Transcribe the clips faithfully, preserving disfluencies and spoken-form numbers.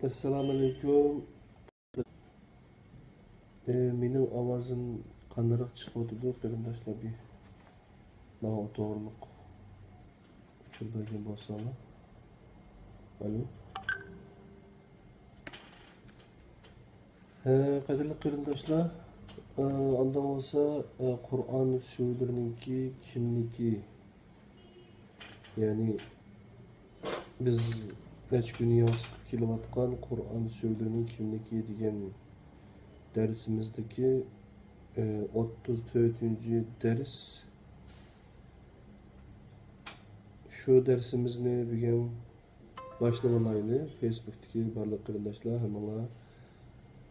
ئەسسالامۇئەلەيكۇم. ئى، مېنىڭ ئاۋازىم قانداقراق چىقىۋاتىدۇ، قېرىنداشلار، بىر ماڭا توغرۇلۇق ئۇچۇر بەرگەن بولساڭلار. ئالو. ھە، قەدىرلىك قېرىنداشلار، ئى، ئانداق بولسا، ئى، قۇرئان سۈرىلىرىنىڭكى كىملىكى، يەنى بىز نەچچە كۈن ياڭزىتىپ كېلىۋاتقان قۇرئان سۈرىلىرىنىڭ كىملىكى دېگەن دەرسىمىزدىكى، ئى، ئوتتۇز تۆتىنچى دەرس. شۇ دەرسىمىزنى بۈگۈن باشلىۋالايلى. فېيسبۇكتىكى بارلىق قېرىنداشلار، ھەممىڭلار،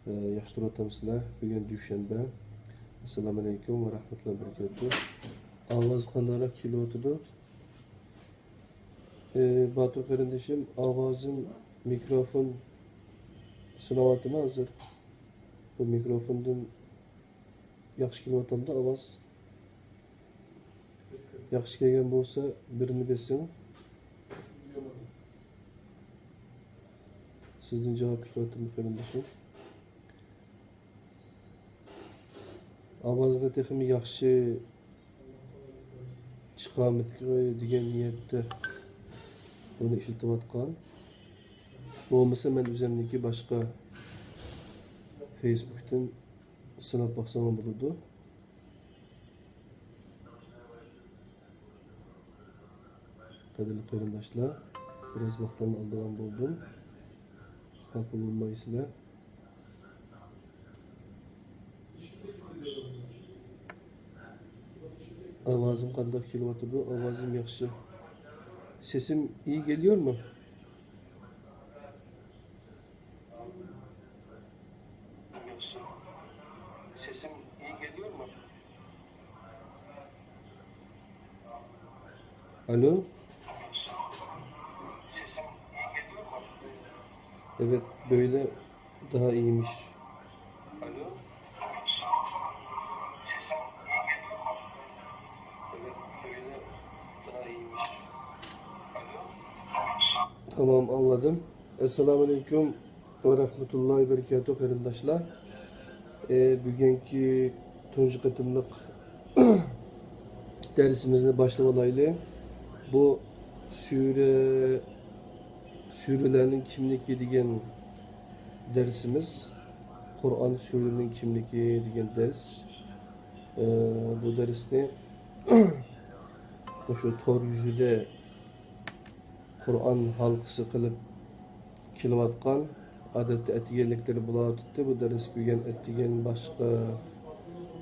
ئى، ياخشى تۇرۇۋاتامسىلەر؟ بۈگۈن دۈشەنبە. ئەسسالامۇئەلەيكۇم ۋە رەھمەتۇللاھى ۋە بەرىكاتۇھ. ئاۋاز قانداقراق كېلىۋاتىدۇ؟ ئى، باتۇر قېرىندىشىم، ئاۋازىم مىكروفون سىناۋاتىمەن ھازىر. بۇ مىكروفوندىن ياخشى كېلىۋاتامدۇ ئاۋاز؟ ياخشى كەلگەن بولسا، بىرنى بېسىڭ. سىزدىن جاۋاب كۈتۈۋاتىمەن، قېرىندىشىم. ئاۋازنى تېخىمۇ ياخشى چىقارمىدىغۇ دېگەن نىيەتتە بۇنى ئىشلىتىۋاتقان. بولمىسا، مەن ئۆزۈمنىڭكى باشقا فېيسبۇكتىن سىناپ باقسام بولىدۇ. قەدىرلىك قېرىنداشلار، بىراز ۋاقىتلارنى ئالىدىغان بولدۇم. خاپا بولمايسىلەر. ئاۋازىم قانداق كېلىۋاتىدۇ؟ ئاۋازىم ياخشى. Sesim iyi geliyor mu? Sesim iyi geliyor mu? Alo? Evet, böyle daha iyiymiş. Alo? Evet, böyle daha iyiymiş. Alo? Tamam, anladım. ئەسسالامۇئەلەيكۇم ۋە رەھمەتۇللاھى ۋە بەرىكاتۇھ، قېرىنداشلار. ئى، بۈگۈنكى تۇنجى قېتىملىق دەرسىمىزنى باشلىۋالايلى. بۇ سۈرە، سۈرىلەرنىڭ كىملىكى دېگەن دەرسىمىز. قۇرئان سۈرىلىرىنىڭ كىملىكى دېگەن دەرس. ئى، بۇ دەرسنى مۇشۇ تور يۈزىدە قۇرئان ھالقىسى قىلىپ كېلىۋاتقان. ئادەتتە ئەتىگەنلىكلىرى بولۇۋاتىدۇ. بۇ دەرس بۈگۈن ئەتىگەن باشقا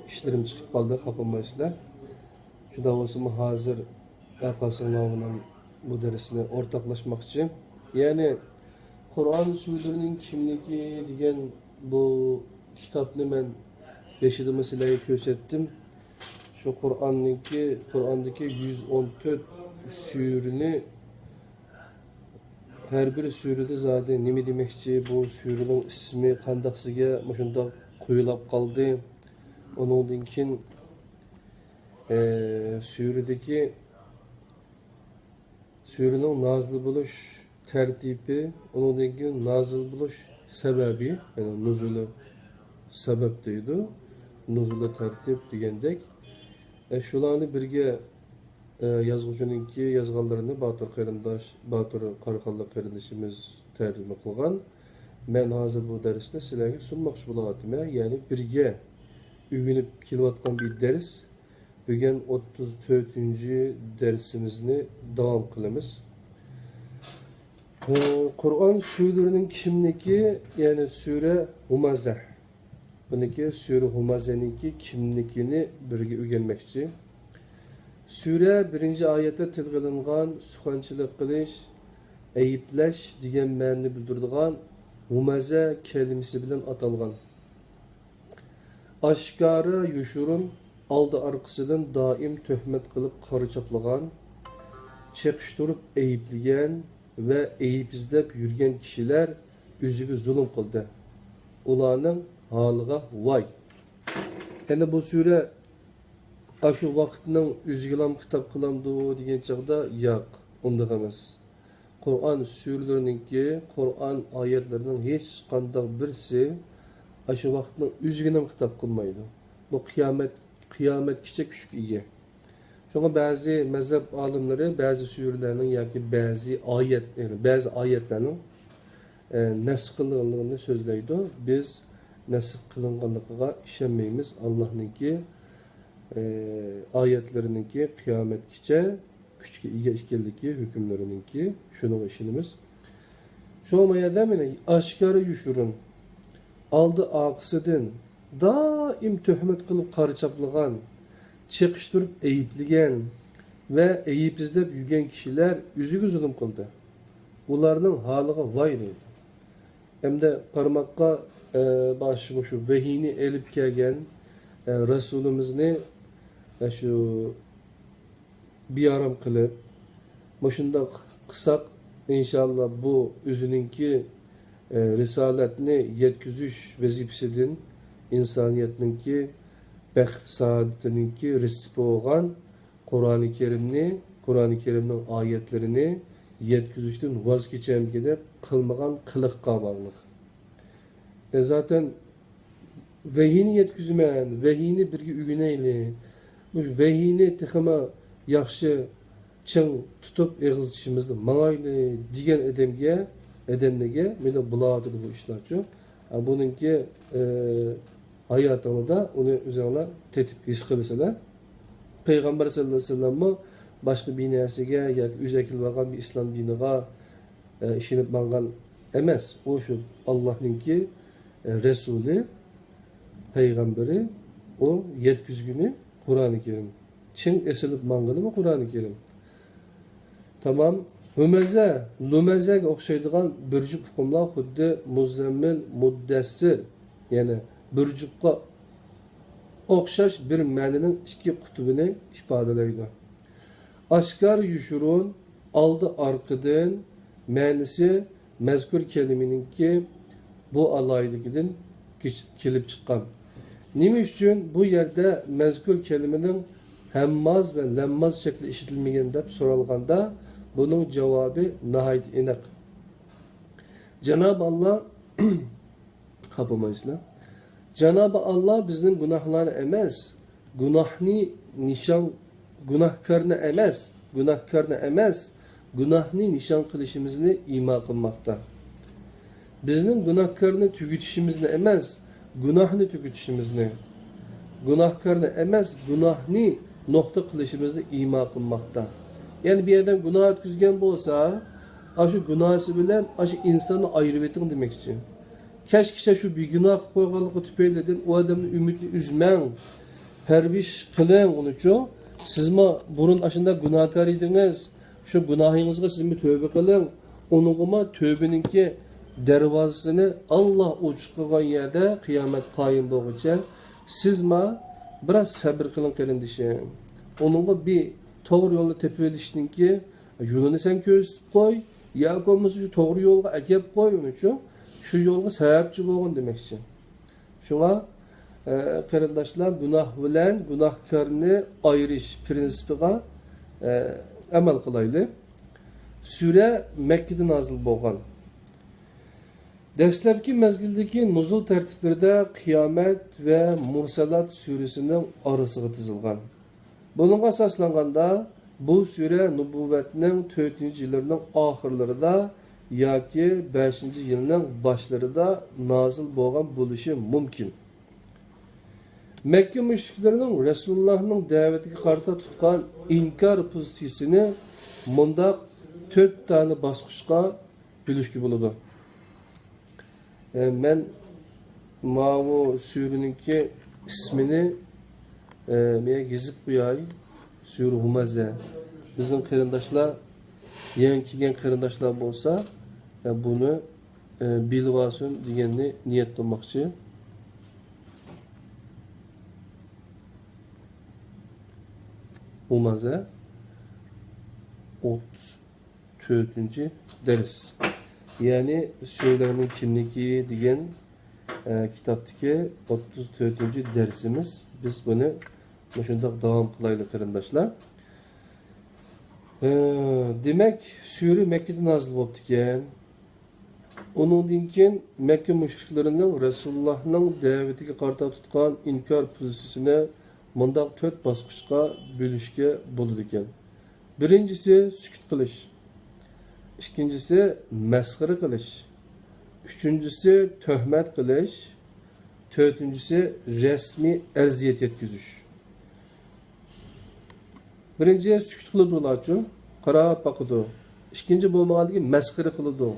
ئىشلىرىم چىقىپ قالدى، خاپا بولمايسىلەر. شۇنداق بولسىمۇ ھازىر ئەرقاسىڭلار بىلەن بۇ دەرسنى ئورتاقلاشماقچى. يەنى قۇرئان سۈرىلىرىنىڭ كىملىكى دېگەن بۇ كىتابنى مەن بېشىدىمۇ سىلەرگە كۆرسەتتىم. شۇ قۇرئاننىڭكى، قۇرئاندىكى يۈز ئون تۆت سۈرىنى، ھەر بىر سۈرىدە زادى نېمە دېمەكچى، بۇ سۈرىنىڭ ئىسمى قانداقسىگە مۇشۇنداق قويۇلاپ قالدى. ئۇنىڭدىن كېيىن، ئە، سۈرىدىكى سۈرىنىڭ نازىل بولۇش تەرتىپى، ئۇنىڭدىن كېيىن نازىل بولۇش سەۋەبى، يەنى نۇزۇلى سەۋەب دەيدۇ، نۇزۇلى تەرتىپ دېگەندەك. ئە، شۇلارنى بىرگە، ئە، يازغۇچىنىڭكى يازغانلىرىنى باتۇر قېرىنداش، باتۇر قاراخانلىق قېرىندىشىمىز تەرجىمە قىلغان. مەن ھازىر بۇ دەرسنى سىلەرگە سۇنماقچى بولۇۋاتىمەن. يەنى بىرگە ئۆگىنىپ كېلىۋاتقان بىر دەرس. بۈگۈن ئوتتۇز تۆتىنچى دەرسىمىزنى داۋام قىلىمىز. قۇرئان سۈرىلىرىنىڭ كىملىكى، يەنى سۈرە ھۇمەزە. بۇنىڭكى سۈرە ھۇمەزەنىڭكى كىملىكىنى بىرگە ئۆگەنمەكچى. سۈرە بىرىنچى ئايەتتە تىلغا ئېلىنغان سۇخەنچىلىك قىلىش، ئەيىبلەش دېگەن مەنىنى بىلدۈرىدىغان ھۇمەزە كەلىمىسى بىلەن ئاتالغان. ئاشكارا يوشۇرۇن، ئالدى-ئارقىسىدىن دائىم تۆھمەت قىلىپ قارا چاپلىغان، چېقىشتۇرۇپ ئەيىبلىگەن ۋە ئەيىب ئىزدەپ يۈرگەن كىشىلەر ئۆزىگە زۇلۇم قىلدى. ئۇلارنىڭ ھالىغا ۋاي! يەنە بۇ سۈرە ئاشۇ ۋاقىتنىڭ ئۆزىگىلا خىتاب قىلامدۇ دېگەن چاغدا، ياق، ئۇنداق ئەمەس. قۇرئان سۈرىلىرىنىڭكى، قۇرئان ئايەتلىرىنىڭ ھېچقانداق بىرسى ئاشۇ ۋاقىتنىڭ ئۆزىگىنىمۇ خىتاب قىلمايدۇ. بۇ قىيامەت، قىيامەتكىچە كۈچكە ئىگە. شۇڭا بەزى مەزھەپ ئالىملىرى بەزى سۈرىلەرنىڭ ياكى بەزى ئايەت، يەنى بەزى ئايەتلەرنىڭ، ئە، نەسخ قىلىنغانلىقىنى سۆزلەيدۇ. بىز نەسخ قىلىنغانلىقىغا ئىشەنمەيمىز. ئاللاھنىڭكى، ئە، ئايەتلىرىنىڭكى قىيامەتكىچە كۈچكە ئىگە ئىكەنلىكى، ھۆكۈملىرىنىڭكى شۇنىڭغا ئىشىنىمىز. شۇڭا ما يەردە مانا ئاشكارا يوشۇرۇن، ئالدى ئارقىسىدىن دائىم تۆھمەت قىلىپ قارا چاپلىغان، چېقىشتۇرۇپ ئەيىبلىگەن ۋە ئەيىب ئىزدەپ يۈرگەن كىشىلەر ئۆزىگە زۇلۇم قىلدى. ئۇلارنىڭ ھالىغا ۋاي دەيدۇ. ئەمدى قارىماققا، ئە، باش مۇشۇ ۋەھىينى ئېلىپ كەلگەن، ئە، رەسۇلىمىزنى، ئە، شۇ بىئارام قىلىپ، مۇشۇنداق قىلساق، ئىنشاللا بۇ ئۆزىنىڭكى، ئە، رىسالەتنى يەتكۈزۈش ۋەزىپىسىدىن، ئىنسانىيەتنىڭكى بەخت سائادىتىنىڭكى رىزقى بولغان قۇرئانى كەرىمنى، قۇرئانى كەرىمنىڭ ئايەتلىرىنى يەتكۈزۈشتىن ۋاز كېچەمدىكىدەك قىلمىغان قىلىققا باغلىق. ئە، زاتەن ۋەھىينى يەتكۈزىمەن، ۋەھىينى بىرگە ئۆگىنەيلى، مۇشۇ ۋەھىينى تېخىمۇ ياخشى چىڭ تۇتۇپ ئېغىز چىشىمىزدا ماڭايلى دېگەن ئادەمگە، ئادەملەرگە مانا بولۇۋاتىدۇ بۇ ئىشلارچۇ. ئە، بۇنىڭكى، ئە، ھاياتىڭلاردا ئۇنى ئۆزۈڭلار تېتىپ ھېس قىلىسىلەر. پەيغەمبەر سەللەللاھۇ ئەلەيھى ۋەسەللەممۇ باشقا بىر نەرسىگە ياكى ئۆزى ئەكېلىۋالغان بىر ئىسلام دىنىغا، ئە، ئىشىنىپ ماڭغان ئەمەس. ئۇ شۇ ئاللاھنىڭكى، ئە، رەسۇلى، پەيغەمبىرى، ئۇ يەتكۈزگۈنى قۇرئانى كەرىم. چىڭ ئېسىلىپ ماڭغىنىمۇ قۇرئانى كەرىم. تامام. ھۇمەزە، لۇمەزەگە ئوخشايدىغان بىر جۈپ ئۇقۇملار خۇددى مۇزەممىل، مۇددەسسىر، يەنى بىر جۈپقا ئوخشاش بىر مەنىنىڭ ئىككى قۇتۇبىنى ئىپادىلەيدۇ. ئاشكارا يوشۇرۇن، ئالدى ئارقىدىن، مەنىسى مەزكۇر كەلىمىنىڭكى بۇ ئالاھىدىلىكىدىن كېچ-، كېلىپ چىققان. نېمە ئۈچۈن بۇ يەردە مەزكۇر كەلىمىنىڭ ھەمماز ۋە لەمماز شەكلى ئىشلىتىلمىگەن دەپ سورالغاندا، بۇنىڭ جاۋابى ناھايىتى ئېنىق. جانابى ئاللا، خاپا بولمايسىلەر. جانابى ئاللا بىزنىڭ گۇناھلارنى ئەمەس، گۇناھنى نىشان، گۇناھكارنى ئەمەس، گۇناھكارنى ئەمەس، گۇناھنى نىشان قىلىشىمىزنى ئىما قىلماقتا. بىزنىڭ گۇناھكارنى تۈگىتىشىمىزنى ئەمەس، گۇناھنى تۈگىتىشىمىزنى، گۇناھكارنى ئەمەس، گۇناھنى نۇقتا قىلىشىمىزنى ئىما قىلماقتا. يەنى بىر ئادەم گۇناھ ئۆتكۈزگەن بولسا، ئاشۇ گۇناھسى بىلەن ئاشۇ ئىنساننى ئايرىۋېتىڭ دېمەكچى. كەچكىچە شۇ بىگۇناھ قىلىپ قويغانلىقى تۈپەيلىدىن ئۇ ئادەمنى ئۈمىدنى ئۈزمەڭ. پەرۋىش قىلىڭ ئۇنىچۇ. سىزمۇ بۇرۇن ئاشۇنداق گۇناھكار ئىدىڭىز. شۇ گۇناھىڭىزغا سىزمۇ تۆبە قىلىڭ. ئۇنىڭغىمۇ تۆبىنىڭكى دەرۋازىسىنى ئاللا ئوچۇق قىلغان يەردە قىيامەت قايىم بولغۇچە سىزمۇ بىراز سەبرى قىلىڭ قېرىندىشىم. ئۇنىڭغا بىر توغرا يولنى تېپىۋېلىشنىڭكى يولىنى سەن كۆرسىتىپ قوي، ياكى بولمىسا شۇ توغرا يولغا ئەكەپ قوي ئۇنىچۇ. شۇ يولغا سەۋەبچى بولغىن دېمەكچى. شۇڭا، ئە، قېرىنداشلار، گۇناھ بىلەن گۇناھكارنى ئايرىش پىرىنسىپىغا، ئە، ئەمەل قىلايلى. سۈرە مەككىدە نازىل بولغان. دەسلەپكى مەزگىلدىكى نۇزۇل تەرتىپلىرىدە قىيامەت ۋە مۇرسەلات سۈرىسىنىڭ ئارىسىغا تىزىلغان. بۇنىڭغا ئاساسلانغاندا، بۇ سۈرە نۇبۇۋۋەتنىڭ تۆتىنچى يىللىرىنىڭ ئاخىرلىرىدا ياكى بەشىنچى يىلنىڭ باشلىرىدا نازىل بولغان بولۇشى مۇمكىن. مەككە مۇشرىكلىرىنىڭ رەسۇلۇللاھنىڭ دەۋىتىگە قارىتا تۇتقان ئىنكار پوزىتسىيىسىنى مۇنداق تۆت دانە باسقۇچقا بۆلۈشكە بولىدۇ. ئە، مەن ماۋۇ سۈرىنىڭكى ئىسمىنى، ئە، مەن يېزىپ قوياي. سۈرە ھۇمەزە. بىزنىڭ قېرىنداشلار، يېڭى كەلگەن قېرىنداشلار بولسا، ئە، بۇنى، ئە، بىلىۋالسۇن دېگەننى نىيەت قىلماقچى. ھۇمەزە. ئوتتۇز تۆتىنچى دەرس. يەنى سۈرىلەرنىڭ كىملىكى دېگەن، ئە، كىتابتىكى ئوتتۇز تۆتىنچى دەرسىمىز. بىز بۇنى مۇشۇنداق داۋام قىلايلى، قېرىنداشلار. ھە، دېمەك، سۈرە مەككىدە نازىل بوپتىكەن. ئۇنىڭدىن كېيىن مەككە مۇشرىكلىرىنىڭ رەسۇلۇللاھنىڭ دەۋىتىگە قارىتا تۇتقان ئىنكار پوزىتسىيىسىنى مۇنداق تۆت باسقۇچقا بۆلۈشكە بولىدىكەن. بىرىنچىسى، سۈكۈت قىلىش. ئىككىنچىسى، مەسخىرە قىلىش. ئۈچىنچىسى، تۆھمەت قىلىش. تۆتىنچىسى، رەسمىي ئەرزىيەت يەتكۈزۈش. بىرىنچى، سۈكۈت قىلىدۇ ئۇلارچۇ، قاراپ باقىدۇ. ئىككىنچى، بولمىغاندىكىن مەسخىرە قىلىدۇ.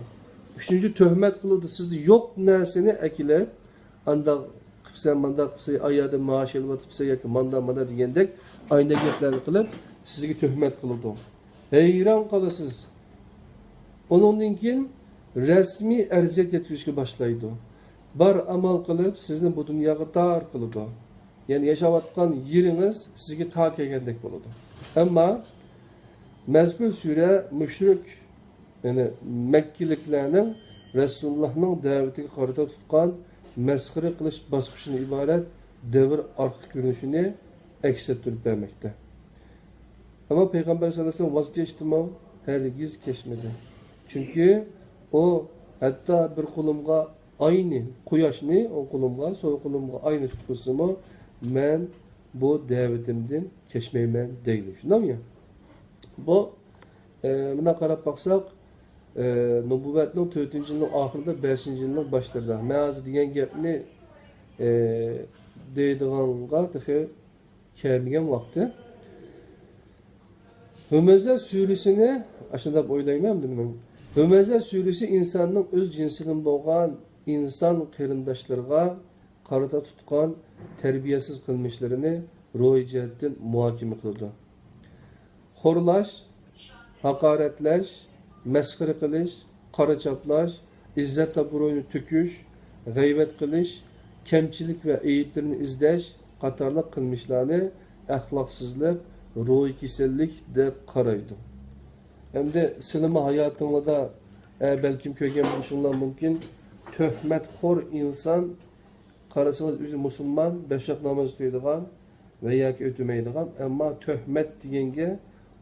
ئۈچىنچى، تۆھمەت قىلىدۇ. سىزدە يوق نەرسىنى ئەكېلىپ، ئانداق قىپسەن، مانداق قىپسەن، ئا يەردە مائاش ئېلىۋاتىپسەن ياكى ماندا ماندا دېگەندەك ئاينەك گەپلەرنى قىلىپ، سىزگە تۆھمەت قىلىدۇ. ھەيران قالىسىز. ئۇنىڭدىن كېيىن رەسمىي ئەرزىيەت يەتكۈزۈشكە باشلايدۇ. بار ئامال قىلىپ، سىزنى بۇ دۇنياغا تار قىلىدۇ. يەنى ياشاۋاتقان يېرىڭىز سىزگە تار كەلگەندەك بولىدۇ. ئەمما مەزكۇر سۈرە مۇشرىك، يەنى مەككىلىكلەرنىڭ رەسۇلۇللاھنىڭ دەۋىتىگە قارىتا تۇتقان مەسخىرە قىلىش باسقۇچىدىن ئىبارەت دەۋر ئارقا كۆرۈنۈشىنى ئەكس ئەتتۈرۈپ بەرمەكتە. ئەمما پەيغەمبەر سەللەللاھۇ ئەلەيھى ۋەسەللەم ۋاز كەچتىمۇ؟ ھەرگىز كەچمىدى. چۈنكى ئۇ ھەتتا بىر قولۇمغا ئاينى، قۇياشنى ئوڭ قولۇمغا، سول قولۇمغا ئاينى تۇتقۇزسىمۇ، مەن بۇ دەۋىتىمدىن كەچمەيمەن دەيدۇ. شۇنداقمۇ؟ بۇ، ئە، مۇنداق قاراپ باقساق، ئە، نۇبۇۋۋەتنىڭ تۆتىنچى يىلىنىڭ ئاخىرىدا، بەشىنچى يىلىنىڭ باشلىرىدا. مەن ھازىر دېگەن گەپنى، ئە، دەيدىغانغا تېخى كەلمىگەن ۋاقتى. ھۈمەزە سۈرىسىنى، ئاشۇنداق ئويلايمەن ئەمدى مەن. ھۈمەزە سۈرىسى ئىنساننىڭ ئۆز جىنسىدىن بولغان ئىنسان قېرىنداشلىرىغا قارىتا تۇتقان تەربىيەسىز قىلمىشلىرىنى روھىي جەھەتتىن مۇھاكىمە قىلىدۇ. خورلاش، ھاقارەتلەش، مەسخىرە قىلىش، قارا چاپلاش، ئىززەت-ئابرۇينى تۆكۈش، غەيۋەت قىلىش، كەمچىلىك ۋە ئەيىبلىرىنى ئىزدەش قاتارلىق قىلمىشلارنى ئەخلاقسىزلىق، روھىي كېسەللىك دەپ قارايدۇ. ئەمدى سىلىمۇ ھاياتىڭلاردا، ئە، بەلكىم كۆرگەن بولۇشۇڭلار مۇمكىن، تۆھمەتخور ئىنسان، قارىسىڭىز، ئۆزى مۇسۇلمان، بەش ۋاق ناماز ئۆتەيدىغان ۋە ياكى ئۆتىمەيدىغان، ئەمما تۆھمەت دېگەنگە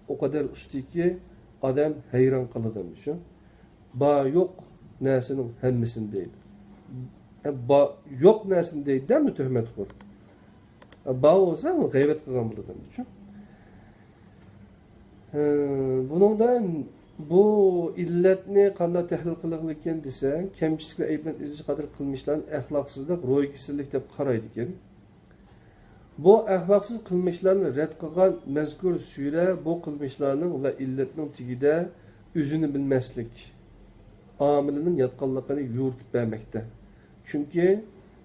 ئۇ قەدەر ئۇستىكى، ئادەم ھەيران قالىدۇ شۇ. بار يوق نەرسىنىڭ ھەممىسىنى دەيدۇ. ئە، با-، يوق نەرسىنى دەيدۇ-دە، تۆھمەتخور. ئە، بار بولسا، غەيۋەت قىلغان بولىدۇ شۇ. ھە، بۇنىڭدا بۇ ئىللەتنى قانداق تەھلىل قىلغىلىكىن دېسەك، كەمچىلىك ۋە ئەيىبلەرنى ئىزدەش قاتارلىق قىلمىشلارنى ئەخلاقسىزلىق، روھىي كېسەللىك دەپ قارايدىكەن. بۇ ئەخلاقسىز قىلمىشلارنى رەت قىلغان مەزكۇر سۈرە بۇ قىلمىشلارنىڭ ۋە ئىللەتنىڭ تېگىدە ئۆزىنى بىلمەسلىك ئامىلىنىڭ ياتقانلىقىنى يورۇتۇپ بەرمەكتە. چۈنكى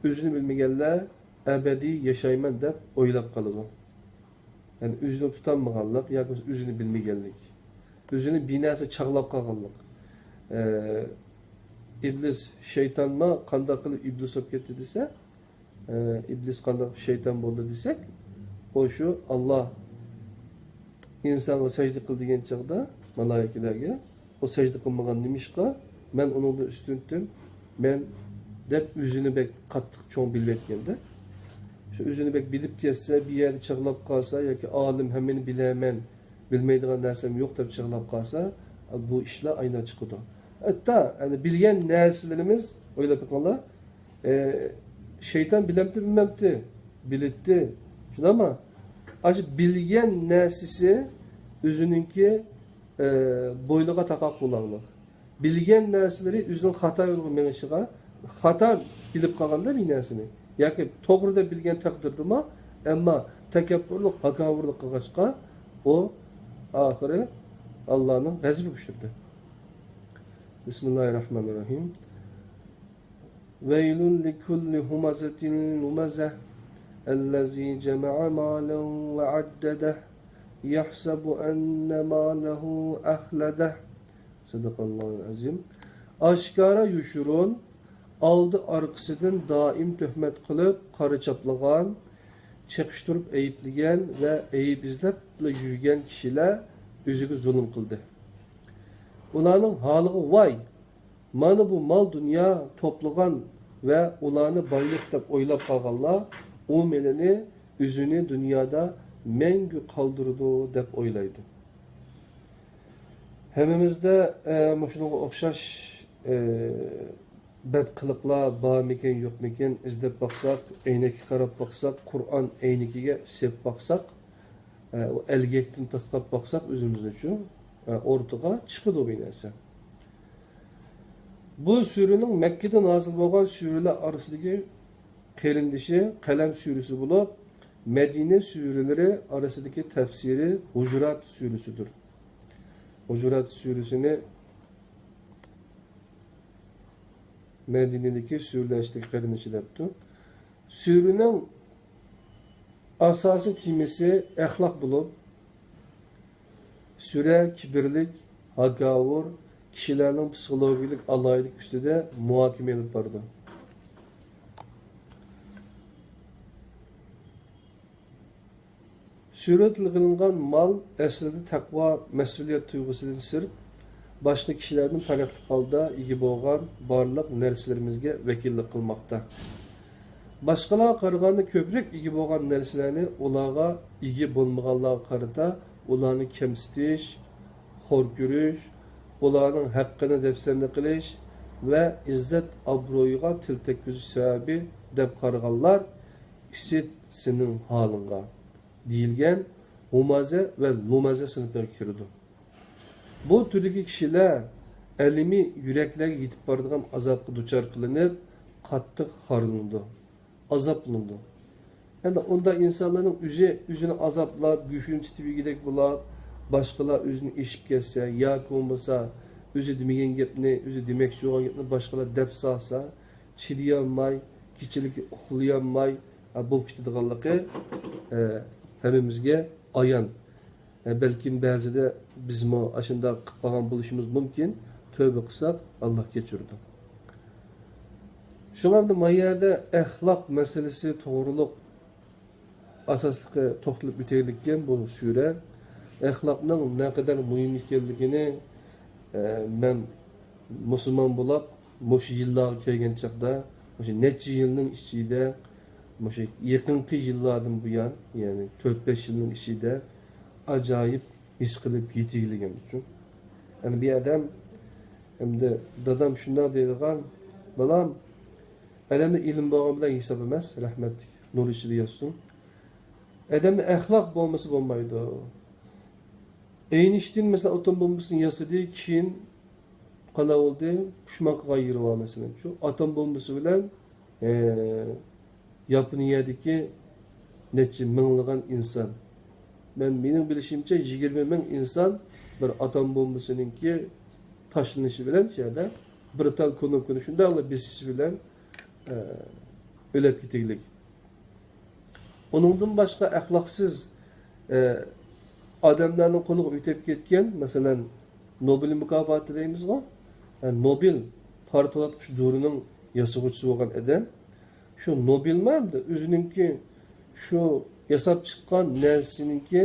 ئۆزىنى بىلمىگەنلەر ئەبەدىي ياشايمەن دەپ ئويلاپ قالىدۇ. يەنى ئۆزىنى تۇتالمىغانلىق ياكى بولمىسا ئۆزىنى بىلمىگەنلىك، ئۆزىنى بىنەرسە چاغلاپ قالغانلىق. ئە، ئىبلىس شەيتانمۇ قانداق قىلىپ ئىبلىس بولۇپ كەتتى دېسە، ئە، ئىبلىس قانداق شەيتان بولدى دېسەك، ئۇ شۇ ئاللا ئىنسانغا سەجدە قىل دېگەن چاغدا مالايىكىلەرگە، ئۇ سەجدە قىلمىغان نېمىشقا؟ مەن ئۇنىڭدىن ئۈستۈنتىم، مەن دەپ ئۆزىنى بەك قاتتىق چوڭ بىلىۋەتكەندە، شۇ ئۆزىنى بەك بىلىپ كەتسە، بىر يەردە چىغلاپ قالسا ياكى ئالىم، ھەممىنى بىلەمەن، بىلمەيدىغان نەرسەم يوق دەپ چىغلاپ قالسا، بۇ ئىشلار ئاينا چىقىدۇ. ھەتتا، يەنى بىلگەن نەرسىلىرىمىز، ئويلاپ بېقىڭلار، ئە، شەيتان بىلەمتى، بىلمەمتى؟ بىلەتتى. شۇنداقمۇ؟ ئاشۇ بىلگەن نەرسىسى ئۆزىنىڭكى، ئە، بوينىغا تاقاق بولارلىق. بىلگەن نەرسىلىرى ئۆزىنىڭ خاتا يولغا مېڭىشىغا، خاتا بىلىپ قالغاندا بىر نەرسىنى، ياكى توغرا دەپ بىلگەن تەقدىردىمۇ، ئەمما تەكەببۇرلۇق، ھاكاۋۇرلۇق قىلغاچقا، ئۇ ئاخىرى ئاللانىڭ غەزىپىگە ئۇچرىدى. بىسمىللاھىررەھمانىررەھىم. وَيْلٌ لِكُلِّ هُمَزَةٍ لُمَزَةٍ الَّذِي جَمَعَ مَالًا وَعَدَّدَهُ يَحْسَبُ أَنَّ مَالَهُ أَخْلَدَهُ. سەدەقەللاھۇل ئەزىم. ئاشكارا يوشۇرۇن، ئالدى ئارقىسىدىن دائىم تۆھمەت قىلىپ، قارا چاپلىغان، چېقىشتۇرۇپ ئەيىبلىگەن ۋە ئەيىب ئىزلەپلا يۈرگەن كىشىلەر ئۆزىگە زۇلۇم قىلدى. ئۇلارنىڭ ھالىغا ۋاي! مانا بۇ مال-دۇنيا توپلىغان ۋە ئۇلارنى بايلىق دەپ ئويلاپ قالغانلار ئۇ مېلىنى ئۆزىنى دۇنيادا مەڭگۈ قالدۇرىدۇ دەپ ئويلايدۇ. ھەممىمىزدە، ئە، مۇشۇنىڭغا ئوخشاش، ئە، بەد قىلىقلار بارمىكىن، يوقمىكىن ئىزدەپ باقساق، ئەينەككە قاراپ باقساق، قۇرئان ئەينىكىگە سېلىپ باقساق، ئە، ئۇ ئەلگەكتىن تاسلاپ باقساق ئۆزىمىزنىچۇ، ئە، ئورتىغا چىقىدۇ بۇ نەرسە. بۇ سۈرىنىڭ مەككىدە نازىل بولغان سۈرىلەر ئارىسىدىكى قېرىندىشى قەلەم سۈرىسى بولۇپ، مەدىنە سۈرىلىرى ئارىسىدىكى تەپسىرى ھۇجۇرات سۈرىسىدۇر. ھۇجۇرات سۈرىسىنى مەدىنىدىكى سۈرىلەر ئىچىدىكى قېرىندىشى دەپتۇ. سۈرىنىڭ ئاساسىي تېمىسى ئەخلاق بولۇپ، سۈرە كىبىرلىك، ھاكاۋۇر، كىشىلەرنىڭ پسىخولوگىيەلىك ئالاھىدىلىكى ئۈستىدە مۇھاكىمە ئېلىپ بارىدۇ. سۈرە تىلغا ئېلىنغان مال ئەسلىدە تەقۋا، مەسئۇلىيەت تۇيغۇسىدىن سىرت، باشقا كىشىلەردىن پەرقلىق ھالدا ئىگە بولغان بارلىق نەرسىلىرىمىزگە ۋەكىللىك قىلماقتا. باشقىلارغا قارىغاندا كۆپرەك ئىگە بولغان نەرسىلەرنى ئۇلارغا ئىگە بولمىغانلارغا قارىتا ئۇلارنى كەمسىتىش، خور كۆرۈش، ئۇلارنىڭ ھەققىنى دەپسەندە قىلىش ۋە ئىززەت-ئابرۇيىغا تىل تەگكۈزۈش سەۋەبى دەپ قارىغانلار ئىسىت سېنىڭ ھالىڭغا دېيىلگەن ھۇمازە ۋە لۇمازە سىنىپىغا كىرىدۇ. بۇ تۈردىكى كىشىلەر ئەلىمى يۈرەكلەرگە يېتىپ بارىدىغان ئازابقا دۇچار قىلىنىپ، قاتتىق خارلىنىدۇ، ئازابلىنىدۇ. ئەمدى ئۇنداق ئىنسانلارنىڭ ئۆزى ئۆزىنى ئازابلاپ، گۆشىنى تىتىپ يېگۈدەك بولاپ، باشقىلار ئۆزىنى ئېشىپ كەتسە ياكى بولمىسا ئۆزى دېمىگەن گەپنى، ئۆزى دېمەكچى بولغان گەپنى باشقىلار دەپ سالسا، چىدىيالماي، كېچىلىكى ئۇخلىيالماي، ئە، بولۇپ كېتىدىغانلىقى، ئە، ھەممىمىزگە ئايان. ئە، بەلكىم بەزىدە بىزمۇ ئاشۇنداق قىلىپ قالغان بولۇشىمىز مۇمكىن. تۆۋبە قىلساق، ئاللا كەچۈرىدۇ. شۇڭا ئەمدى ما يەردە ئەخلاق مەسىلىسى توغرۇلۇق ئاساسلىقى توختىلىپ ئۆتەيلىككەن بۇ سۈرە. ئەخلاقنىڭ نەقەدەر مۇھىم ئىكەنلىكىنى، ئە، مەن مۇسۇلمان بولاپ، مۇشۇ يىللارغا كەلگەن چاغدا، مۇشۇ نەچچە يىلنىڭ ئىچىدە، مۇشۇ يېقىنقى يىللاردىن بۇيان، يەنى تۆت-بەش يىلنىڭ ئىچىدە ئاجايىپ ھېس قىلىپ يېتىلگەن ئۈچۈن. يەنى بىر ئادەم، ئەمدى دادام شۇنداق دەيدىغان، بالام، ئادەمدە ئىلىم بولغان بىلەن ھېساب ئەمەس، رەھمەتلىك، نۇر ئىچىدە ياتسۇن. ئادەمدە ئەخلاق بولمىسا بولمايدۇ. ئەينىشتىن، مەسىلەن، ئاتوم بومبىسىنى ياسىدى، كېيىن قانداق بولدى؟ پۇشمان قىلغان يېرى بار، مەسىلەن، شۇ ئاتوم بومبىسى بىلەن، ئە، ياپونىيەدىكى نەچچە مىڭلىغان ئىنسان. مەن، مېنىڭ بىلىشىمچە، يىگىرمە مىڭ ئىنسان بىر ئاتوم بومبىسىنىڭكى تاشلىنىشى بىلەن شۇ يەردە بىر تال كۇنۇپكىنى شۇنداقلا بېسىشى بىلەن، ئە، ئۆلۈپ كېتىگلىك. ئۇنىڭدىن باشقا ئەخلاقسىز، ئە، ئادەملەرنىڭ قولىغا ئۆتۈپ كەتكەن، مەسىلەن، نوبېل مۇكاپاتى دەيمىزغۇ، ئە، نوبېل پارتلاتقۇچ دورىنىڭ ياسىغۇچىسى بولغان ئادەم، شۇ نوبېلمۇ ئەمدى ئۆزىنىڭكى شۇ ياساپ چىققان نەرسىسىنىڭكى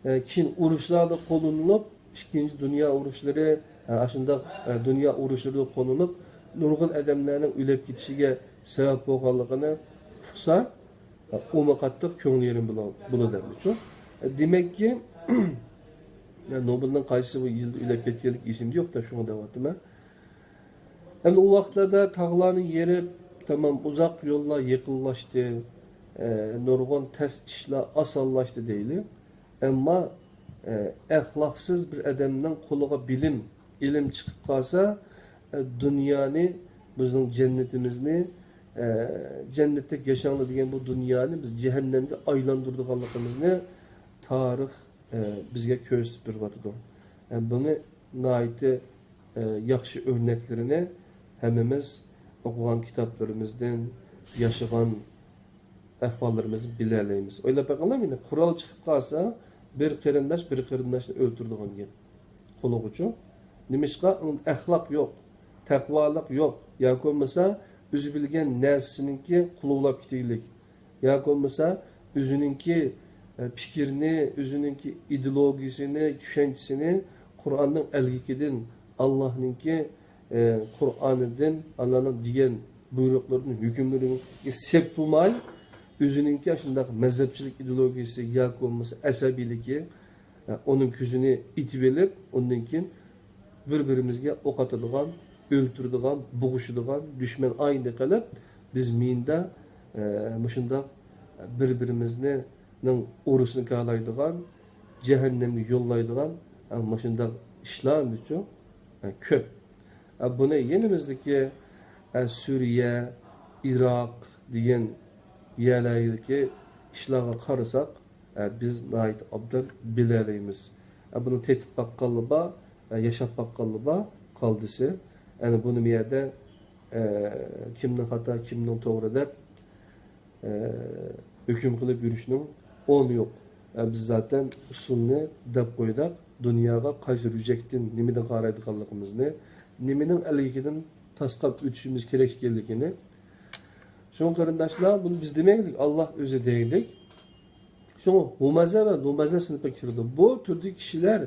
ئە، كېيىن ئۇرۇشلاردا قوللىنىلىپ، ئىككىنچى دۇنيا ئۇرۇشلىرى، ئە، ئاشۇنداق، ئە، دۇنيا ئۇرۇشلىرىدا قوللىنىلىپ، نۇرغۇن ئادەملەرنىڭ ئۆلۈپ كېتىشىگە سەۋەب بولغانلىقىنى ئۇقسا، ئە، ئۇمۇ قاتتىق كۆڭلى يېرىم بولۇ-، بولىدۇ ئەمدىچۇ. ئە، دېمەككى، ئە، نوبېلنىڭ قايسى بىر يىلدا ئۆلۈپ كەتكەنلىكى ئېسىمدە يوق-دە، شۇڭا دەۋاتىمەن. ئەمدى ئۇ ۋاقىتلاردا تاغلارنى يېرىپ، تامام ئۇزاق يوللار يېقىنلاشتى، ئە، نۇرغۇن تەس ئىشلار ئاسانلاشتى دەيلى. ئەمما، ئە، ئەخلاقسىز بىر ئادەمنىڭ قولىغا بىلىم، ئىلىم چىقىپ قالسا، ئە، دۇنيانى، بىزنىڭ جەننىتىمىزنى، ئە، جەننەتتەك ياشاڭلار دېگەن بۇ دۇنيانى بىز جەھەننەمگە ئايلاندۇرىدىغانلىقىمىزنى تارىخ، ئە، بىزگە كۆرسىتىپ بېرىۋاتىدۇ. ئە، بۇنى ناھايىتى، ئە، ياخشى ئۆرنەكلىرىنى ھەممىمىز ئوقۇغان كىتابلىرىمىزدىن، ياشىغان ئەھۋاللىرىمىزنى بىلەلەيمىز. ئويلاپ بېقىڭلار، مانا قورال چىقىپ قالسا، بىر قېرىنداش بىر قېرىنداشنى ئۆلتۈرىدىغان گەپ. قۇلىغۇچۇ. نېمىشقا؟ ئۇنىڭدا ئەخلاق يوق، تەقۋالىق يوق، ياكى بولمىسا ئۆزى بىلگەن نەرسىسىنىڭكى قۇلۇقلاپ كېتىگلىك. ياكى بولمىسا ئۆزىنىڭكى، ئە، پىكرىنى، ئۆزىنىڭكى ئىدېئولوگىيىسىنى، چۈشەنچىسىنى قۇرئاننىڭ ئەلگىكىدىن، ئاللاھنىڭكى، ئە، قۇرئانىدىن، ئاللاھنىڭ دېگەن بۇيرۇقلىرىدىن، ھۆكۈملىرىگە سەپ بولماي، ئۆزىنىڭكى ئاشۇنداق مەزھەپچىلىك ئىدېئولوگىيىسى ياكى بولمىسا ئەسەبىيلىكى، ئە، ئۇنىڭ كۆزىنى ئېتىۋېلىپ، ئۇندىن كېيىن بىر-بىرىمىزگە ئوق ئاتىدىغان، ئۆلتۈرىدىغان، بوغۇشىدىغان دۈشمەن ئاينى قىلىپ، بىز مىندا، ئە، مۇشۇنداق بىر-بىرىمىزنىڭ ئۇرۇسىنى كالايدىغان، جەھەننەمگە يوللايدىغان، ئە، مۇشۇنداق ئىشلار نېچۇ، ئە، كۆپ. ئە، بۇنى يېنىمىزدىكى، ئە، سۈرىيە، ئىراق دېگەن يەرلەردىكى ئىشلارغا قارىساق، ئە، بىز ناھايىتى ئوبدان بىلەلەيمىز. ئە، بۇنى تېتىپ باققانلار بار، ئە، ياشاپ باققانلار بار، قالدىسى. ئەنە بۇنى بۇ يەردە، ئە، كىمنىڭ خاتا، كىمنىڭ توغرا دەپ، ئە، ھۆكۈم قىلىپ يۈرۈشنىڭ ئورنى يوق. ئە، بىز زاتەن ئۇسۇلنى دەپ قويدۇق، دۇنياغا قايسى رۈجەكتىن، نېمىدىن قارايدىغانلىقىمىزنى، نېمىنىڭ ئەلگىكىدىن تاسقاپ ئۆتۈشىمىز كېرەك ئىكەنلىكىنى. شۇڭا قېرىنداشلار، بۇنى بىز دېمەيلىك، ئاللا ئۆزى دەيلىك. شۇڭا ھۇمەزە ۋە لۇمەزە سىنىپىغا كىرىدۇ. بۇ تۈردىكى كىشىلەر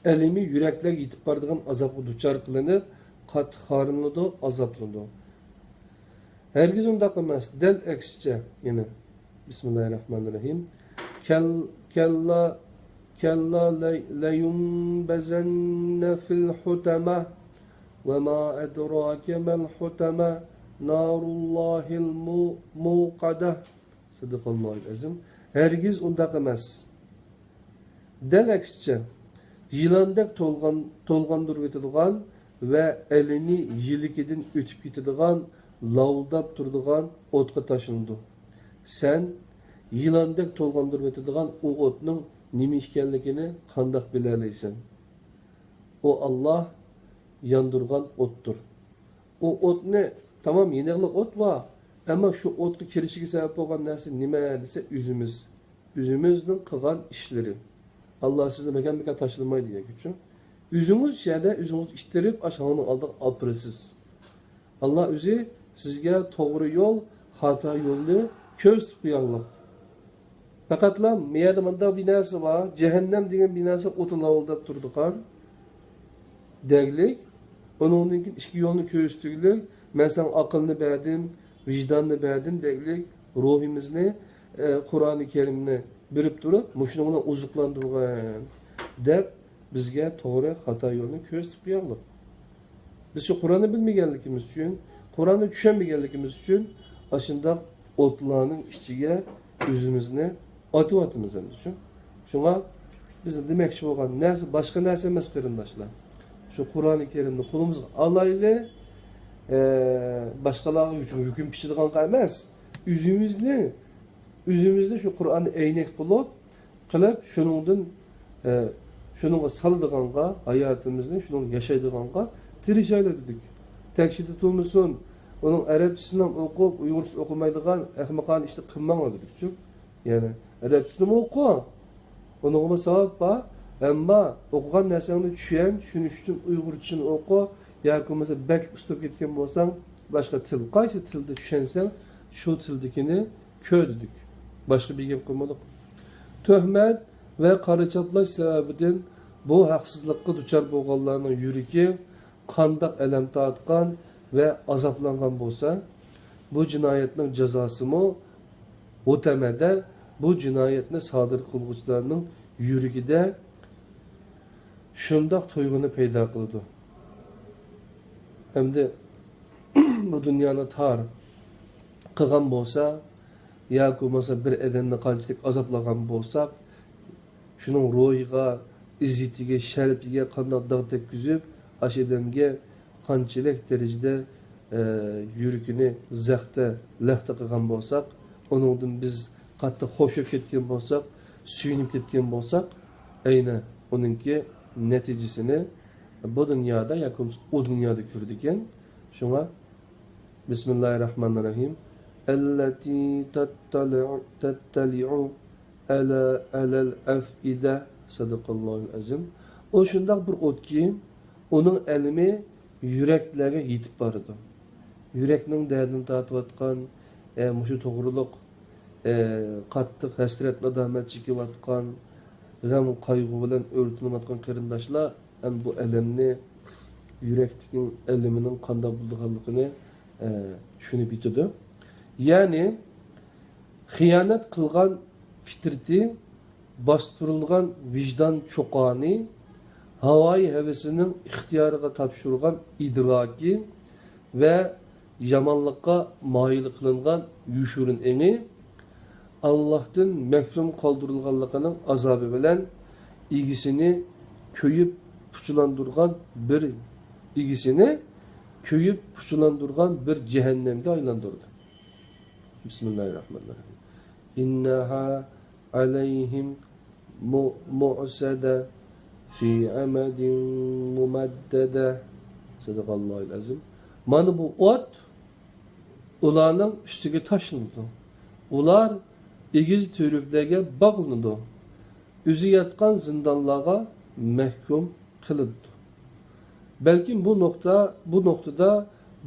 ئەلىمى يۈرەكلەرگە يېتىپ بارىدىغان ئازابقا دۇچار قىلىنىپ، قاتتىق خارلىنىدۇ، ئازابلىنىدۇ. ھەرگىز ئۇنداق ئەمەس، دەل ئەكسىچە، يەنە، بىسمىللاھىررەھمانىررەھىم. كەل-، كەللا، كەللا لە-، لەيۇنبەزەننە فىل ھۇتەمە، ۋە ما ئەدراكە مەل ھۇتەمە، نارۇللاھىل مۇ-، مۇقەدە. سەدىقاللاھۇل ئەزىم. ھەرگىز ئۇنداق ئەمەس. دەل ئەكسىچە، يىلاندەك تولغان-، تولغاندۇرۇۋېتىدىغان ۋە ئەلىمى يىلىكىدىن ئۆتۈپ كېتىدىغان، لاۋۇلداپ تۇرىدىغان ئوتقا تاشلىنىدۇ. سەن يىلاندەك تولغاندۇرۇۋېتىدىغان ئۇ ئوتنىڭ نېمە ئىكەنلىكىنى قانداق بىلەلەيسەن؟ ئۇ ئاللا ياندۇرغان ئوتتۇر. ئۇ ئوتنى، تامام، يېنىقلىق ئوت بار، ئەمما شۇ ئوتقا كىرىشىگە سەۋەب بولغان نەرسە نېمە دېسە، ئۆزىمىز. ئۆزىمىزنىڭ قىلغان ئىشلىرى. ئاللا سىزنى مەكان-مەكان تاشلىمايدۇ دېگەن گەپچۇ. ئۆزىڭىز شۇ يەردە ئۆزىڭىزنى ئىتتىرىپ، ئاشۇ ھاڭنىڭ ئالدىغا ئاپىرىسىز. ئاللا ئۆزى سىزگە توغرا يول، خاتا يولنى كۆرسىتىپ قويغانلىق. پەقەتلا مۇ يەردە مۇنداق بىر نەرسە بار، جەھەننەم دېگەن بىر نەرسە ئوتى لاۋۇلداپ تۇرىدىغان دەگلىك. ئۇنىڭدىن كېيىن ئىككى يولنى كۆرسىتىگلىك، مەن ساڭا ئەقىلنى بەردىم، ۋىجداننى بەردىم دەگلىك، روھىمىزنى، ئە، قۇرئانى كەرىمنى بېرىپ تۇرۇپ، مۇشۇنىڭ بىلەن ئوزۇقلاندۇرغىن دەپ، بىزگە توغرا خاتا يولنى كۆرسىتىپ قويغانلىق. بىز شۇ قۇرئاننى بىلمىگەنلىكىمىز ئۈچۈن، قۇرئاننى چۈشەنمىگەنلىكىمىز ئۈچۈن ئاشۇنداق ئوتلارنىڭ ئىچىگە ئۆزىمىزنى ئاتىۋاتىمىز ئەمدى شۇ. شۇڭا بىز دېمەكچى بولغان نەرسە باشقا نەرسە ئەمەس، قېرىنداشلار. شۇ قۇرئانى كەرىمنى قولىمىزغا ئالايلى، ئە، باشقىلارغا ھۆكۈم، ھۆكۈم پىچىدىغانغا ئەمەس، ئۆزىمىزنى، ئۆزىمىزنى شۇ قۇرئاننى ئەينەك قىلىپ، قىلىپ، شۇنىڭدىن، ئە، شۇنىڭغا سالىدىغانغا، ھاياتىمىزنى شۇنىڭغا ياشايدىغانغا تىرىشايلى دېدۇق. تەكشىدە تۇرمىسۇن، ئۇنىڭ ئەرەبچىسىنى ئوقۇپ، ئۇيغۇرچىسى ئوقۇمايدىغان ئەخمىقانە ئىشنى قىلماڭلار دېدۇقچۇ. يەنى، ئەرەبچىسىنىمۇ ئوقۇ، ئۇنىڭغىمۇ ساۋاب بار، ئەمما ئوقۇغان نەرسەڭنى چۈشەن، چۈشىنىش ئۈچۈن ئۇيغۇرچىسىنى ئوقۇ، ياكى بولمىسا بەك ئۇستاپ كەتكەن بولساڭ، باشقا تىل، قايسى تىلدا چۈشەنسەڭ، شۇ تىلدىكىنى كۆر دېدۇق. باشقا بىر گەپ قىلمىدۇق. تۆھمەت ۋە قارا چاپلاش سەۋەبىدىن بۇ ھەقسىزلىققا دۇچار بولغانلارنىڭ يۈرىكى قانداق ئەلەم تارتقان ۋە ئازابلانغان بولسا، بۇ جىنايەتنىڭ جازاسىمۇ ھۇتەمەدە بۇ جىنايەتنى سادىر قىلغۇچىلارنىڭ يۈرىكىدە شۇنداق تۇيغۇنى پەيدا قىلىدۇ. ئەمدى بۇ دۇنيانى تار قىلغان بولسا، ياكى بولمىسا بىر ئادەمنى قانچىلىك ئازابلىغان بولساق، شۇنىڭ روھىغا، ئىززىتىگە، شەرىپىگە قانداق داغ تەگكۈزۈپ، ئاشۇ ئادەمگە قانچىلىك دەرىجىدە، ئە، يۈرىكىنى زەختە، لەختە قىلغان بولساق، ئۇنىڭدىن بىز قاتتىق خۇش بولۇپ كەتكەن بولساق، سۆيۈنۈپ كەتكەن بولساق، ئەينى ئۇنىڭكى نەتىجىسىنى بۇ دۇنيادا ياكى بولمىسا ئۇ دۇنيادا كۆرىدىكەن. شۇڭا، بىسمىللاھىررەھمانىررەھىم. ئەللەتى تەتتەلىئۇ، تەتتەلىئۇ ئەلە، ئەلەل ئەفئىدە. سەدىقاللاھۇل ئەزىم. ئۇ شۇنداق بىر ئوتكى، ئۇنىڭ ئەلىمى يۈرەكلەرگە يېتىپ بارىدۇ. يۈرەكنىڭ دەردىنى تارتىۋاتقان، ئە، مۇشۇ توغرىلىق، ئە، قاتتىق ھەسرەت، نادامەت چېكىۋاتقان، غەم، قايغۇ بىلەن ئۆرتىنىۋاتقان قېرىنداشلار ئەمدى بۇ ئەلەمنى، يۈرەكتىكى ئەلىمىنىڭ قانداق بولىدىغانلىقىنى، ئە، چۈشىنىپ يېتىدۇ. يەنى، خىيانەت قىلغان پىترىتى، باستۇرۇلغان ۋىجدان چوقانى، ھاۋايى ھەۋىسىنىڭ ئىختىيارىغا تاپشۇرغان ئىدراكى ۋە يامانلىققا مايىل قىلىنغان يوشۇرۇن ئېڭى ئاللاھتىن مەھرۇم قالدۇرۇلغانلىقىنىڭ ئازابى بىلەن ئىگىسىنى كۆيۈپ پۇچىلاندۇرغان بىر، ئىگىسىنى كۆيۈپ پۇچىلاندۇرغان بىر جەھەننەمگە ئايلاندۇردى. بىسمىللاھىررەھمانىررەھىم. إنها عليهم مؤصدة في عمد ممددة. صدق الله العظيم. مانا بۇ ئوت ئۇلارنىڭ ئۈستىگە تاشلىنىدۇ. ئۇلار ئېگىز تۈۋرۈكلەرگە باغلىنىدۇ. ئۆزى ياتقان زىندانلارغا مەھكۇم قىلىنىدۇ. بەلكىم بۇ نۇقتا، بۇ نۇقتىدا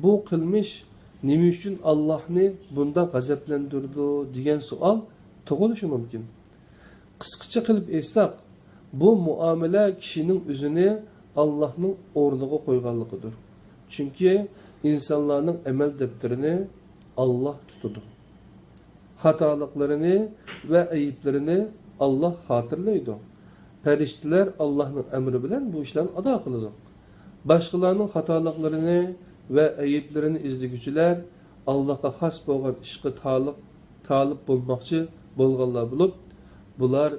بۇ قىلمىش نېمە ئۈچۈن ئاللاھنى بۇنداق غەزەپلەندۈرىدۇ دېگەن سوئال تۇغۇلۇشى مۇمكىن. قىسقىچە قىلىپ ئېيتساق، بۇ مۇئامىلە كىشىنىڭ ئۆزىنى ئاللاھنىڭ ئورنىغا قويغانلىقىدۇر. چۈنكى ئىنسانلارنىڭ ئەمەل دەپتىرىنى ئاللاھ تۇتىدۇ. خاتالىقلىرىنى ۋە ئەيىبلىرىنى ئاللاھ خاتىرىلەيدۇ. پەرىشتىلەر ئاللاھنىڭ ئەمرى بىلەن بۇ ئىشلارنى ئادا قىلىدۇ. باشقىلارنىڭ خاتالىقلىرىنى ۋە ئەيىبلىرىنى ئىزدىگۈچىلەر ئاللاھقا خاس بولغان ئىشقا تالىق، تالىپ بولماقچى بولغانلار بولۇپ، بۇلار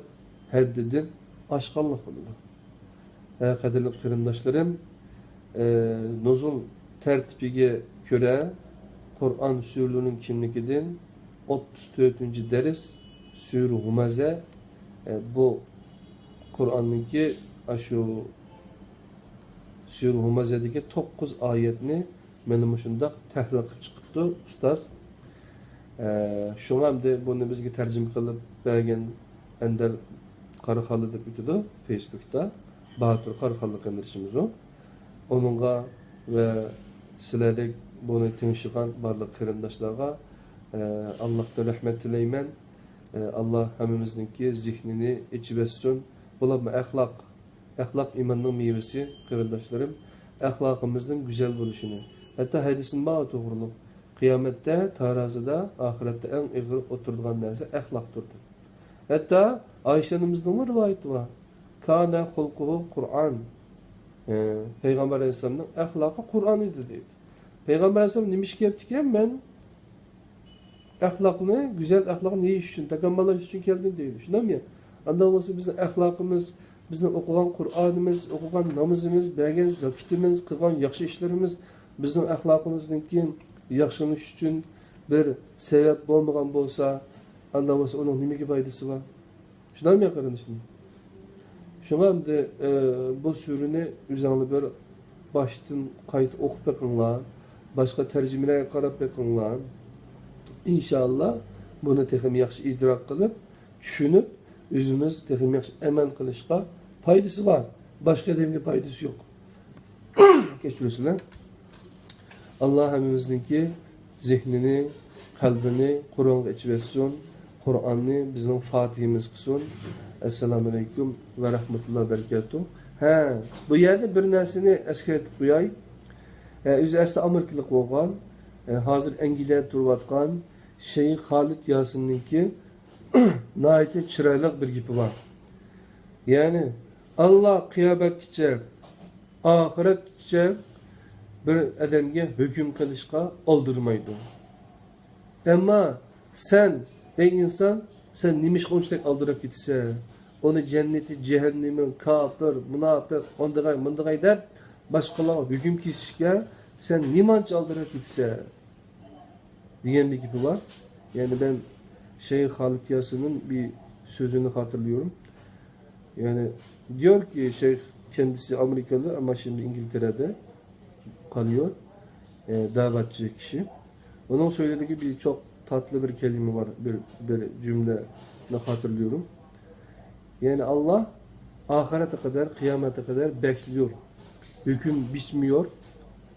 ھەددىدىن ئاشقانلىق بولىدۇ. ھە، قەدىرلىك قېرىنداشلىرىم، ئە، نۇزۇل تەرتىپىگە كۆرە، قۇرئان سۈرىلىرىنىڭ كىملىكىدىن ئوتتۇز تۆتىنچى دەرس سۈرە ھۇمەزە، ئە، بۇ قۇرئاننىڭكى ئاشۇ سۈرە ھۇمەزەدىكى توققۇز ئايەتنى مانا مۇشۇنداق تەھلىل قىلىپ چىقىپتۇ ئۇستاز. ئە، شۇڭا ئەمدى بۇنى بىزگە تەرجىمە قىلىپ بەرگەن ئەندەر قاراخانلى دەپ ئۆتىدۇ فېيسبۇكتا، باھادىر قاراخانلى قېرىندىشىمىز ئۇ. ئۇنىڭغا ۋە سىلەردەك بۇنى تىڭشىغان بارلىق قېرىنداشلارغا، ئە، ئاللاھتىن رەھمەت تىلەيمەن. ئە، ئاللاھ ھەممىمىزنىڭكى زېھنىنى ئېچىۋەتسۇن. بولۇپمۇ ئەخلاق، ئەخلاق ئىماننىڭ مېۋىسى، قېرىنداشلىرىم. ئەخلاقىمىزنىڭ گۈزەل بولۇشىنى، ھەتتا ھەدىسىمۇ بار توغرۇلۇق. قىيامەتتە، تارازىدا، ئاخىرەتتە ئەڭ ئېغىر ئولتۇرىدىغان نەرسە ئەخلاقتۇر، دەپ. ھەتتا ئائىشە ئانىمىزنىڭمۇ رىۋايىتى بار. كان خلقه القرآن. ئە، پەيغەمبەر ئەلەيھىسسالامنىڭ ئەخلاقى قۇرئان ئىدى، دەيدۇ. پەيغەمبەر ئەلەيھىسسالام نېمە ئىش كەپتىكەن؟ مەن ئەخلاقنى، گۈزەل ئەخلاقنى يېيىش ئۈچۈن، تاكاماللاش ئۈچۈن كەلدىم دەيدۇ. شۇنداقمۇ؟ ئانداق بولسا بىزنىڭ ئەخلاقىمىز، بىزنىڭ ئوقۇغان قۇرئانىمىز، ئوقۇغان نامىزىمىز، بەرگەن زاكىتىمىز، قىلغان ياخشى ئىشلىرىمىز بىزنىڭ ئەخلاقىمىزنىڭكى ياخشىلىنىش ئۈچۈن بىر سەۋەب بولمىغان بولسا، ئانداق بولسا ئۇنىڭ نېمىگە پايدىسى بار؟ شۇنداقمۇ يا قېرىندىشىم؟ شۇڭا ئەمدى، ئە، بۇ سۈرىنى ئۆزۈڭلار بىر باشتىن قايتا ئوقۇپ بېقىڭلار، باشقا تەرجىمىلەرگە قاراپ بېقىڭلار. ئىنشائاللا، بۇنى تېخىمۇ ياخشى ئىدراك قىلىپ، چۈشىنىپ، ئۆزىمىز تېخىمۇ ياخشى ئەمەل قىلىشقا پايدىسى بار. باشقا ئادەمگە پايدىسى يوق. كەچۈرسىلەر. ئاللا ھەممىمىزنىڭكى زېھنىنى، قەلبىنى قۇرئانغا ئېچىۋەتسۇن. قۇرئاننى بىزنىڭ فاتىھىمىز قىلسۇن. ئەسسالامۇئەلەيكۇم ۋە رەھمەتۇللا بەرىكاتۇ. ھە، بۇ يەردە بىر نەرسىنى ئەسكەرتىپ قوياي. ھە، ئۆزى ئەسلى ئامېرىكىلىق بولغان، ھە، ھازىر ئەنگلىيەدە تۇرۇۋاتقان شەيخ خالىد ياسىننىڭكى ناھايىتى چىرايلىق بىر گېپى بار. يەنى، ئاللا قىيامەتكىچە، ئاخىرەتكىچە بىر ئادەمگە ھۆكۈم قىلىشقا ئالدىرىمايدۇ. ئەمما سەن، ئەي ئىنسان، سەن نېمىشقا ئۇنچىلىك ئالدىراپ كېتىسەن؟ ئۇنى جەننىتى، جەھەننىمى، كاپىر، مۇناپىق، ئاندىغاي، مۇندىغاي دەپ باشقىلارغا ھۆكۈم كېسىشكە سەن نېمانچە ئالدىراپ كېتىسەن؟ دېگەن بىر گېپى بار. يەنى مەن شەيخ خالىد ياسىننىڭ بىر سۆزىنى خاتىرىلىيورۇم. يەنى دېيور كى، شەيخ كەندىسى ئامېرىكىلى، ئەمما شىمدى ئىنگلىتېرەدە قالىيور. ئە، دەۋەتچى كىشى. ئۇنىڭ سۆزىدىكى بىر چوق تاتلى بىر كەلىمە بار، بىر، بىر جۈملىنى خاتىرىلىيورۇم. يەنى ئاللا ئاخىرەتكە قەدەر، قىيامەتكە قەدەر بەكلىيور. ھۆكۈم بىچمىيور.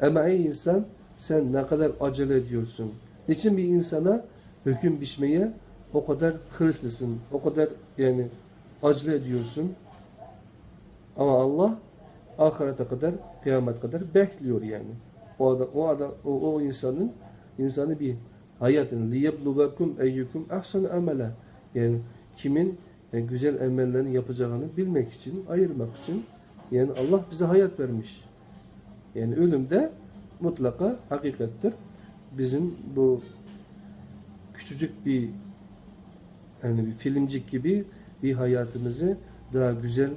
ئەمما ئەي ئىنسان، سەن نەقەدەر ئاجىلە ئېدىيورسۇن. نېچۈن بىر ئىنسانا ھۆكۈم بىچمىگە ئۇ قەدەر خىرىسلىسۇن، ئۇ قەدەر، يەنى، ئاجىلە ئېدىيورسۇن. ئەمما ئاللا ئاخىرەتكە قەدەر، قىيامەتكە قەدەر بەكلىيور، يەنى. ئۇ ئادا-، ئۇ ئادا-، ئۇ، ئۇ ئىنساننىڭ، ئىنساننى بىر ھايات، يەنى، لىيەبلۇۋەكۇم ئەييۇكۇم ئەھسەنۇ ئەمەلە. يەنى، كىمىن ئە، گۈزەل ئەمەللەرنى ياپىجاغىنى بىلمەك ئۈچۈن، ئايرىماق ئۈچۈن Yani Allah bize hayat vermiş. Yani ölüm de mutlaka hakikattir. Bizim bu küçücük bir, yani bir filmcik gibi bir hayatımızı daha güzel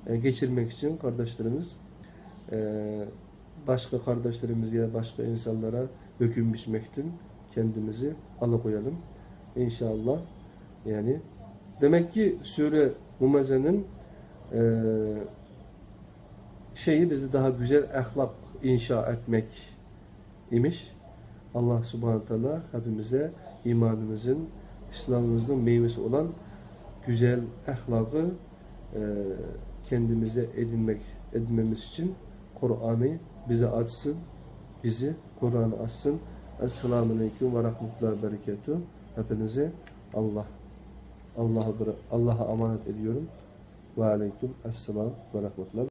e, geçirmek için kardeşlerimiz e, başka kardeşlerimize, başka insanlara hüküm biçmekten kendimizi alıkoyalım. İnşallah. Yani demek ki Sure Humeze'nin e, şeyi bizi daha güzel ahlak inşa etmek imiş. Allah Subhanahu Teala hepimize imanımızın, İslam'ımızın meyvesi olan güzel ahlakı e, kendimize edinmek, edinmemiz için Kur'an'ı bize açsın, bizi Kur'an'ı açsın. Esselamu Aleyküm ve Rahmetullahi ve Berekatuhu. Hepinizi Allah, Allah'a, bıra- Allah'a emanet ediyorum. Ve Aleyküm Esselam ve Rahmetullah.